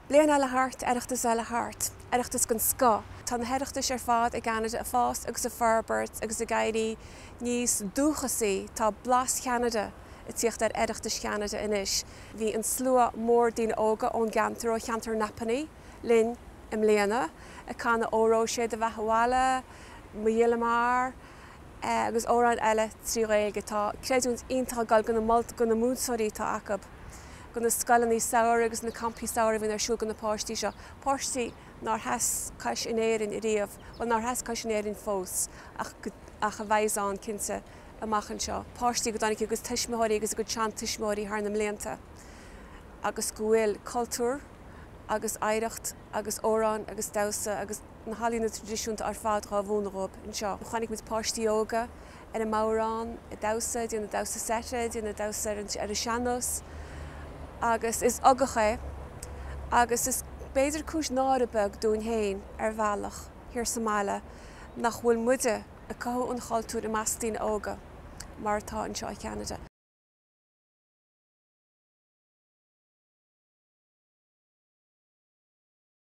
Bliain eile thart, Oireachtas eile thart. Oireachtas den scoth. Tá na hOireachtais ar fad i gCeanada ag fás agus ag forbairt agus ag éirí níos dúchasaí. Tá blas Cheanada ag tíocht ar Oireachtais Cheanada anois. Bhí an slua mór daoine óga ón gceantar, ó cheantar Napanee, linn i mbliana, ag canadh Óró Sé do Bheatha 'Bhaile, Mo Ghile Mear, agus amhráin eile trí Ghaeilge. Tá creidiúint iontach ag dul go na múinteoirí atá acu, go na scoileanna samhraidh agus na campaí samhraidh a bhíonn ar siúl go na páistí seo, páistí nár sheas cois in Éirinn ariamh, bhuel nár sheas cois in Éirinn fós ach ach a bheidh ann cinnte amach anseo, páistí go dtáinig a gcuid tuismitheoirí agus a gcuid seantuismitheoirí thar na mblianta agus go bhfuil cultúr agus oidhreacht agus amhráin agus damhsa agus na healaíona traidisiúnta ar fad dhá mhúineadh dhóibh anseo. Chonaic muid páistí óga ar an mbodhrán ag damhsa, ag déanamh damhsa seite, ag déanamh damhsa ar an sean-nós agus is ugach é agus is b'fhéidir cúis náire beag dúinn féin ar bhealach thiar sa mbaile nach bhfuil muide ag cothú an chultúir i measc daoine óga mar atá anseo i Ceanada.